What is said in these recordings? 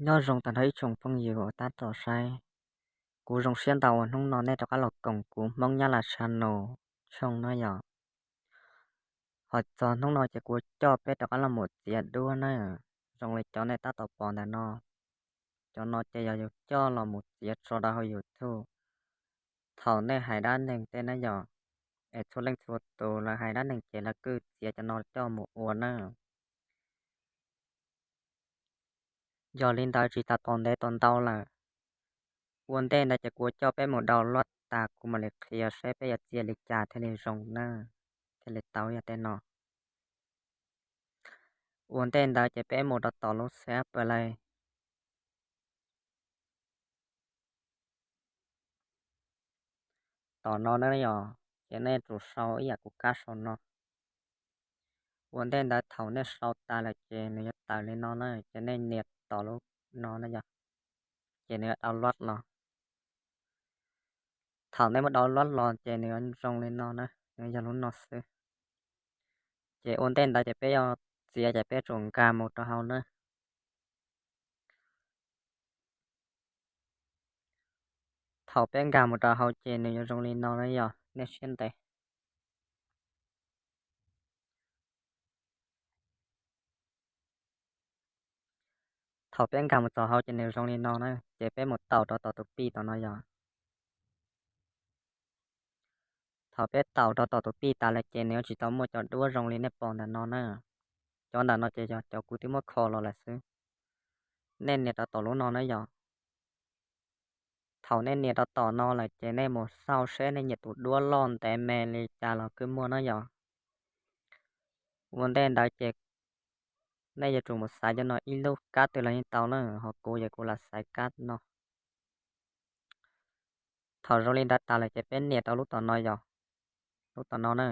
Nyob zoo tag nrho ib tsoom phooj ywg uas tab tom saib. Kuv zoo siab ntau uas hnub no nej rov qab los koom kuv Hmoob Nyab Laj channel tshooj no yom. Ho txog hnub no ces kuv coj peb rov qab los mus txiav duab na. Zoo li cov nej tab tom pom ntawm no, cov no ces yog yus coj los mus txiav tso rau hauv YouTube. Thaum nej hais dab neeg tej na yom, es txhua leej txhua tus lawv hais dab neeg ces lawv kuj txiav cov no coj mus ua na. Yog li ntawd tsis tas tos ntev tos ntau lawm, ua ntej ntawd ces kuv coj peb mus download tas kuv mam li qhia seb peb yuav txiav li cas thiaj li zoo na, thiaj li tau yog tej no. Ua ntej ntawd ces peb mus rau tom lub xab pawg lais. Tom no na yom, ces nej tsum sau ib yam kuv kab sau no. Ua ntej ntawd thaum nej sau tas lawm ces nws yuav tawm li no na, ces nej nias tom lub no na yom, ces nws yuav download los. Thaum nej muab download los ces nws yuav zoo li no na, nws yog lub no xwb. Ces ua ntej ntawd ces peb yuav txiav ces peb tsum nkag mus rau hauv na. Thaum peb nkag mus rau hauv ces nws yuav zoo li no na yom, nej siab ntev. Thaum peb nkag mus txog hauv ces nws zoo li no na, ces peb mus taus rau tom tus pij tom no yom. Thaum peb taus rau tom tus pij tas lawm ces nws yuav tsis tau muaj cov duab zoo li nej pom ntawm no na. Cov ntawm no ces yog cov kuv twb muab kho los lawm xwb. Nej nias rau tom lub no na yom. Thaum nej nias rau tom no lawm ces nej mus xauj seb nej nyiam tus duab loj ntev me li cas los kuj muaj na yom. Ua ntej ntawd ces nej yuav tsum mus xaiv cov no ib lub kab twg los yeej tau na, ho kuv ces kuv lam xaiv kab no. Thaum zoo li ntawd tas lawm ces peb nias rau lub tom no yom, lub tom no na.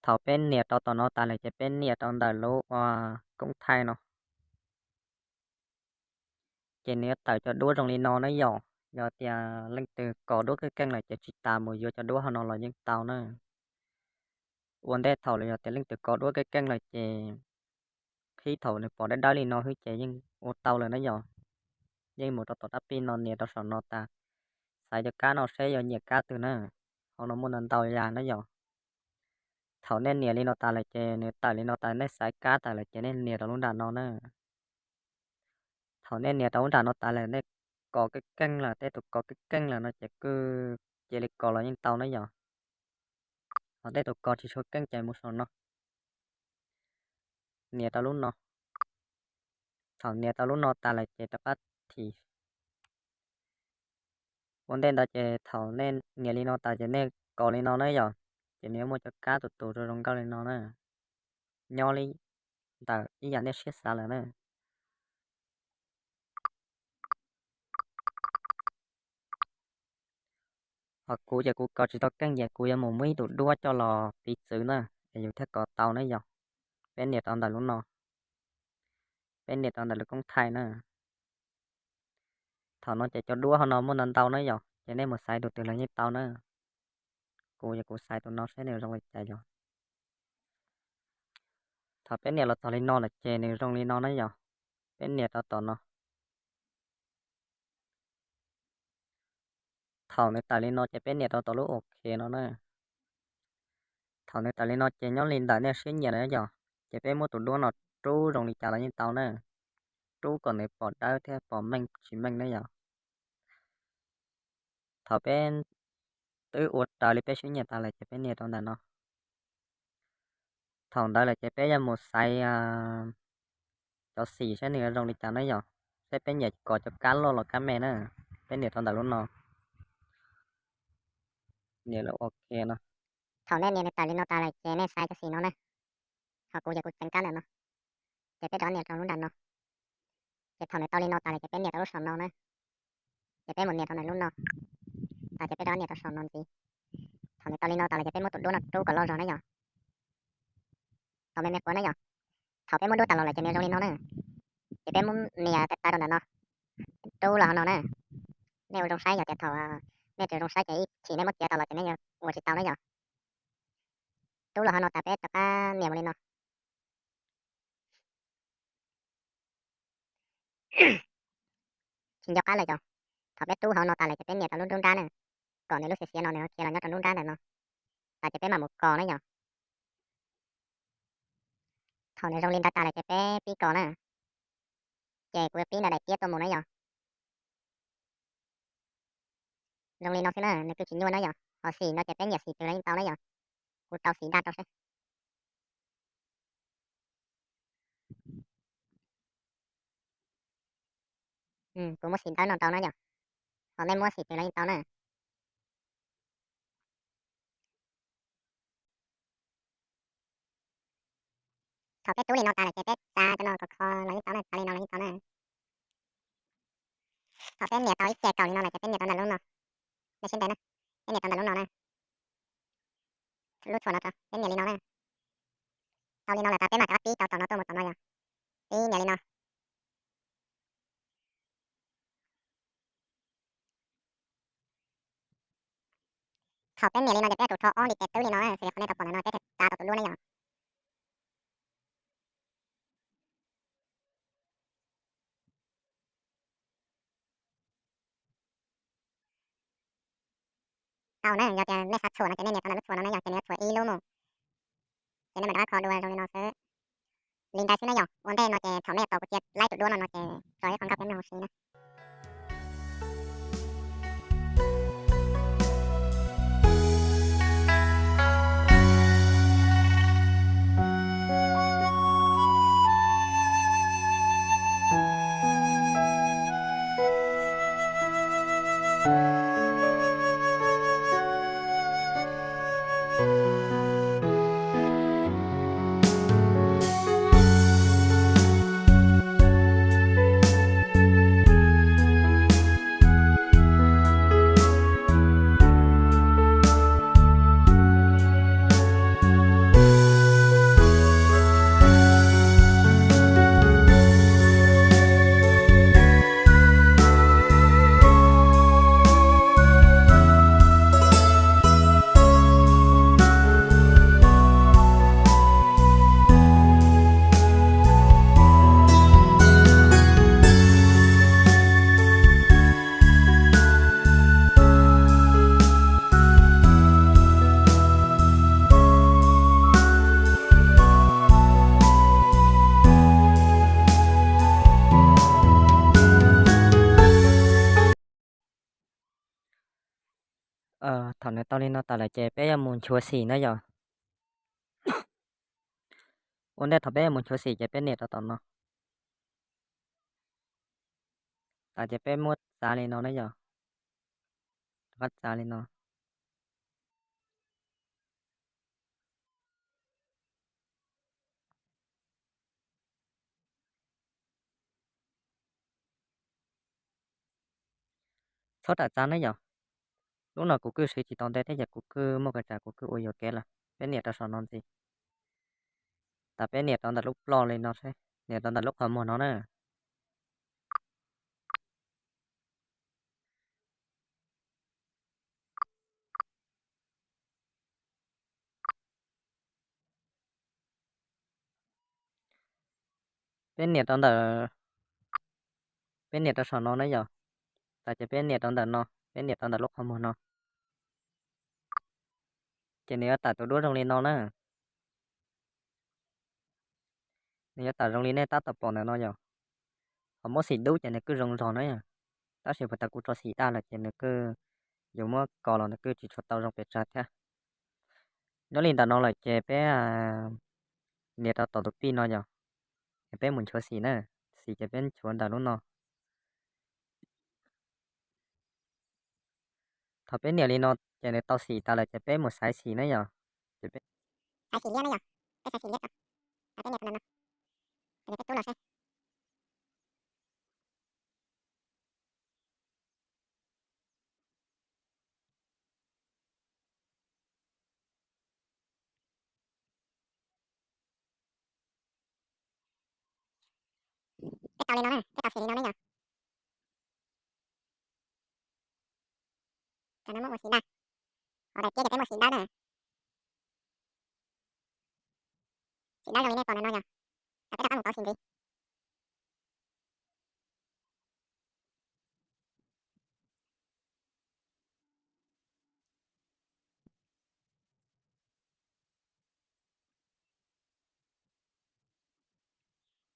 Thaum peb nias rau tom no tas lawm ces peb nias rau ntawm lub ua koob thaij no. Ces nws yuav tawm cov duab zoo li no na yom. Yog tias leej twg kos duab keej keej lawm ces tsis tas mus yuav cov duab hauv no los yeej tau na. Ua ntej thaum lawm yog tias leej twg kos duab keej keej lawm ces qhib thaum nws pom dawb dawb li no xwb ces yeej ua tau lawm na yom. Yeej mus rau tom rab pij no nias rau saum no tas, xaiv cov kab no seb yuav nyiam kab twg na. Hauv no muaj ntau ntau yam na yom. Thaum nej nias li no tas lawm ces nws tawm li no tas nej xaiv kab tas lawm ces nej nias rau lub nram no na. Thaum nej nias rau lub nram no tas lawm nej kos keej keej lawm, tej tus kos keej keej lawm no ces kuj cia li kos los yeej tau na yom. Ho tej tus kos tsis tshua keej ces mus saum no, nias rau lub no. Thaum nias tau lub no tas lawm ces rov qab thim. Ua ntej ntawd ces thaum nej nias li no tas ces nej kos li no na yom, ces nws yuav muaj cov kab tus tus zoo zoo nkauj li no na, nyob li ntawm ib yam nej siab xav lawm na. Ho kuv ces kuv kos tsis tau keej ces kuv yuav mus muab ib tug duab coj los piv txwv na, es yus thiaj kos tau na yom. Peb nias rau ntawm lub no, peb nias rau ntawm lub koob thaij na. Thaum no ces cov duab hauv no muaj ntau ntau na yom, ces nej mus xaiv tus twg los yeej tau na. Kuv ces kuv xaiv tus no seb nws zoo li cas yom. Thaum peb nias los txog li no lawm ces nws zoo li no na yom. Peb nias rau tom no. Thaum nws tawm li no ces peb nias rau tom lub OK no na. Thaum nws tawm li no ces nyob li ntawm nej siab nyiam na yom, ces peb muab tus duab no rub zoo li cas los yeej tau na. Rub kom nws pom dawb thiab pom meej tsis meej na yom. Thaum peb twb ua raws li peb siab nyiam tas lawm ces peb nias rau ntawm no. Thaum ntawd lawm ces peb yuav mus xaiv cov xim saib nws zoo li cas na yom, saib peb nyiam kos cov kab loj los kab me na. Peb nias rau ntawm lub no, nias lub OK no. Thaum nej nias nws tawm li no tas lawm ces nej xaiv cov xim no na. Ho kuv ces kuv teev kab ntawm no, ces peb rov nias rau lub nram no. Ces thaum nws tau li no tas lawm ces peb nias rau lub saum no na. Ces peb mus nias rau ntawm lub no, tas ces peb rov nias rau saum no ntxiv. Thaum nws tau li no tas lawm ces peb muab tus duab no rub kom loj zog na yom. Tos me me quav na yom. Thaum peb muab duab tas los lawm ces nws zoo li no na. Ces peb muab nias taw taw rau ntawm no, rub los hauv no na. Nej ua zoo saib yog tias thaum nej tsis zoo saib ces ib chim nej muab txiav tas los ces nej yuav ua tsis tau na yom. Rub los hauv no tas peb rov qab nias mus li no. Tsis nco qab lawm yog, thaum peb rub hauv no tas lawm ces peb nias rau lub nruab nrab na, kom nws lub xiav xiav no nws khiav los nyob rau nruab nrab ntawm no, tas ces peb mam mus kos na yog. Thaum nws zoo li ntawd tas lawm ces peb pib kos na, ces kuv pib nram daim tiab tuaj mus na yog. Zoo li no xwb na, nws kuj tsis nyuaj na yog, ho xim no ces peb nias xim twg los yeej tau na yog. Kuv rau xim dag rau seb. Kuv muab xim dawb no rau na yog, ho nej muab xim twg los yeej tau na. Thaum peb rub li no tas lawm ces peb txav rau no kom kho los yeej tau na, txav li no los yeej tau na. Thaum peb nias tau ib ce kaum li no lawm ces peb nias rau ntawm lub no, nej siab ntev na, peb nias rau ntawm lub no na, lub tshuam no rau peb nias li no na. Tau li no lawm tas peb mam rov qab pib rau tom no tuaj mus tom no yog, pib nias li no. Thaum peb nias li no ces peb yuav tsum rho ob ntiv tes twb li no, xws li qhov nej tau pom ntawm no peb thiaj txav tau tus duab ne yom. Tau na, yog tias nej xav tshuam no ces nej nias rau ntawm lub tshuam no na yog, ces nws yuav tshuam ib lub mus, ces nej mam rov qab kho dua zoo li no xwb. Li ntawd xwb na yog, ua ntej no ces thaum nej tos kuv cia laib tus duab no no ces tso ib qho nkauj peb mloog ua si na. Thaum nws tau li no tas lawm ces peb yuav mus nchuav xim na yom. Ua ntej thaum peb yuav mus nchuav xim ces peb nias rau tom no. Tas ces peb muab txav li no na yom. Rov qab txav li no. Txhob ram txav na yom. Lub no kuv kuj siv tsis tau ntev thiab ces kuv kuj muaj kav tsam kuv kuj ua yuam kev lawm. Peb nias rau saum no ntxiv. Tas peb nias rau ntawm lub ploj li no seb, nias rau ntawm lub qhov muag no na. Peb nias rau ntawm, peb nias rau saum no na yom. Tas ces peb nias rau ntawm no, peb nias rau ntawm lub qhov muag no. Ces nws yuav tawm tus duab zoo li no na. Nws yuav tawm zoo li nej tab tom pom ntawm no yom. Ho muab xim dub ces nws kuj zoo zog na yom. Tab sis puas tas kuv tso xim daj lawm ces nws kuj, yus muab kos los nws kuj tsis tshua tau zoo pes tsawg thiab. Nyob li ntawm no lawm ces peb nias rau tom tus pij no yom. Ces peb mus nchuav xim na, xim ces peb nchuav ntawm lub no. Thaum peb nias li no ces nws tau xim tas lawm ces peb mus xaiv xim na yom. Xaiv xim liab na yom, peb xaiv xim liab tso. Peb nias rau ntawm no, ces peb rub los seb. Peb tau li no na, peb tau xim li no na yom. Tam no muab ua xim daj, ho daim tiab ces peb muab xim dawb na. Xim dawb zoo li nej pom ntawm no yom. Tam peb rov qab mus pauv xim ntxiv.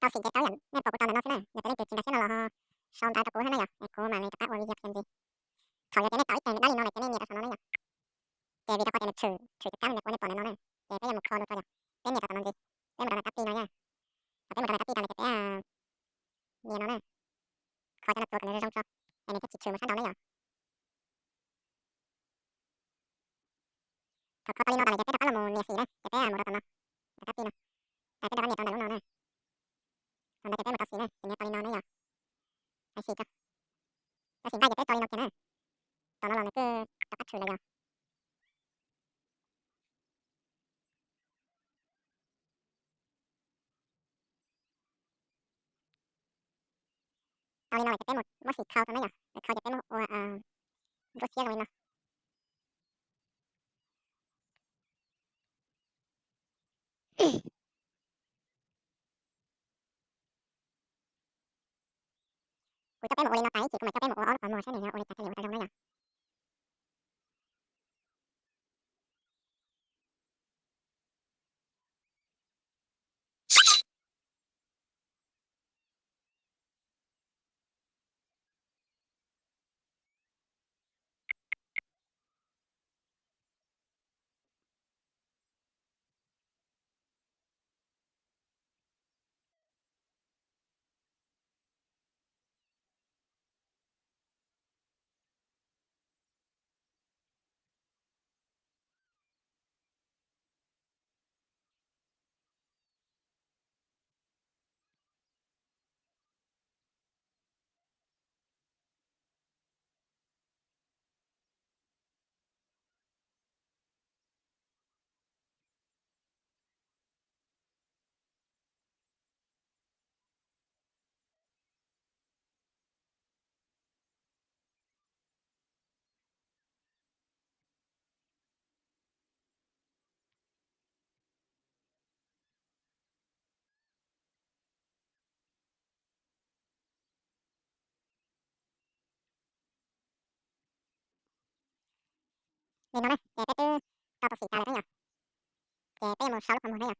Rau xim ces rau yam nej pom kuv tau ntawm no xwb na, yog tias leej twg tsis nkag siab no los sau ntawv rau kuv thiab na yom, es kuv mam li rov qab ua video qhia ntxiv. Thaum yog tias nej tau ib teg dab li no lawm ces nej nias rau saum no na yom. Ces vim rau qhov tias nws tshwm tshwm cov kab li uas nej pom ntawm no na, ces peb yuav mus kho dua tso yom. Peb nias rau tom no ntxiv, peb mus rau ntawm tab pi no yom. Thaum peb mus rau ntawm tab pi tas lawm ces peb nias no na, kho cov no tsuav kom nws zoo zoo tso, es nws thiaj tsis tshwm mus sab nraud na yom. Thaum kho tau li no tas lawm ces peb rov qab los mus nias xim na, ces peb mus rau tom no, rau tab pi no, tas peb rov qab nias rau ntawm lub no na. Thaum ntawd ces peb mus rau xim na, ces nias tau li no na yom. Hais xim tso, rau xim nqaij ces peb rau li no kiag na. Tom no los nws kuj rov qab tshwm lawm yom. Tau li no lawm ces peb mus muab xim khau rau na yom, khau ces peb muab ua nruab xiab zoo li no. Kuv coj peb mus ua li no tas ib chim kuv mam coj peb mus ua ob lub qhov muag saib nws yuav ua li cas thiaj li ua tau zoo na yom. Li no na ces peb twb tau tau xim tas lawm na yom. Ces peb yuav mus sau lub qhov muag na yom.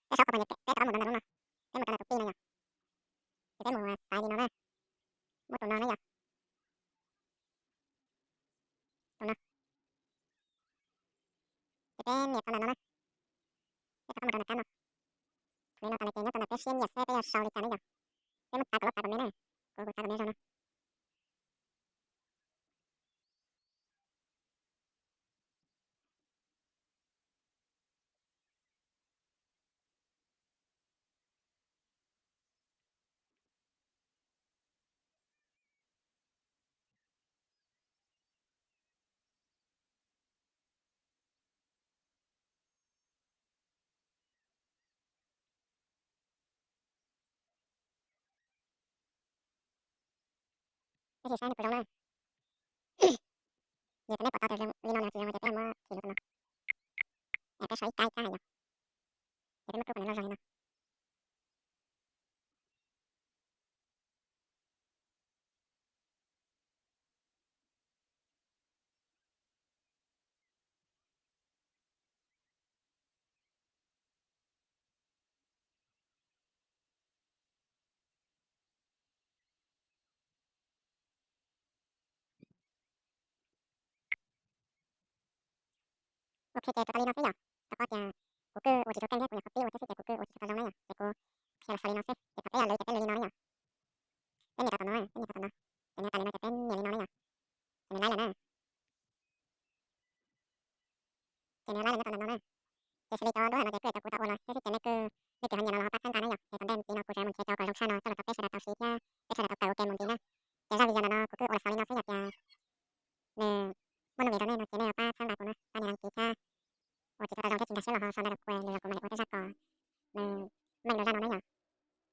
Peb sau qhov muag ces peb rov qab mus rau ntawm lub no, peb mus rau ntawm tus pi no yom. Ces peb mus xaiv li no na, muab tus no na yom. Tus no. Ces peb nias rau ntawm no na, peb rov qab mus rau ntawm kab no. Li no tas lawm ces nyob rau ntawm peb siab nyiam seb peb yuav sau li cas na yom. Peb muab txav kom loj txav kom me na, kuv kuv txav kom me zoo no. Peb sim saib nws puas zoo na. Yog tias nej pom tau tias li no nws tsis zoo ces peb muab thim rau no. Es peb sau ib kab ib kab yom. Ces peb muab rub kom nws loj zog li no. Ok ces tsuas tau li no xwb yom. Rau qhov tias kuv kuj ua tsis tau keej thiab kuv nyuam qhuav pib ua thiab xwb ces kuv kuj ua tsis tau zoo na yom, ces kuv thiaj los xaus li no xwb. Ces thaum peb yog lwv ces peb lwv li no na yom. Peb nias rau tom no, peb nias rau tom no. Ces nws tas li no ces peb nias li no na yom. Ces nws laib lawm na. Ces nws laib lawm nyob rau ntawm no na. Ces xws li cov duab ntawm no ces kuj yog cov kuv tau ua los thiab xwb ces nej kuj, nej cov ho nyiam no los ho pab txhawb nqa na yom. Ces tom ntej ntxiv no kuv tseem yuav mus nrhiav cov kom zoo tshaj no coj los rau peb sawv daws tau siv thiab peb sawv daws tau kawm ua ke mus ntxiv na. Ces zaj video no no kuv kuj ua los xaus li no xwb, yog tias nws muaj nuj nqis rau nej no ces nej yuav pab txhawb nqa kuv na, pab nias đăng ký thiab. Ua tsis tau zoo thiab tsis nkag siab los ho sau ntawv rau kuv, lwm zaus kuv mam li ua tej zaj kom nws meej dua zaj no na yom.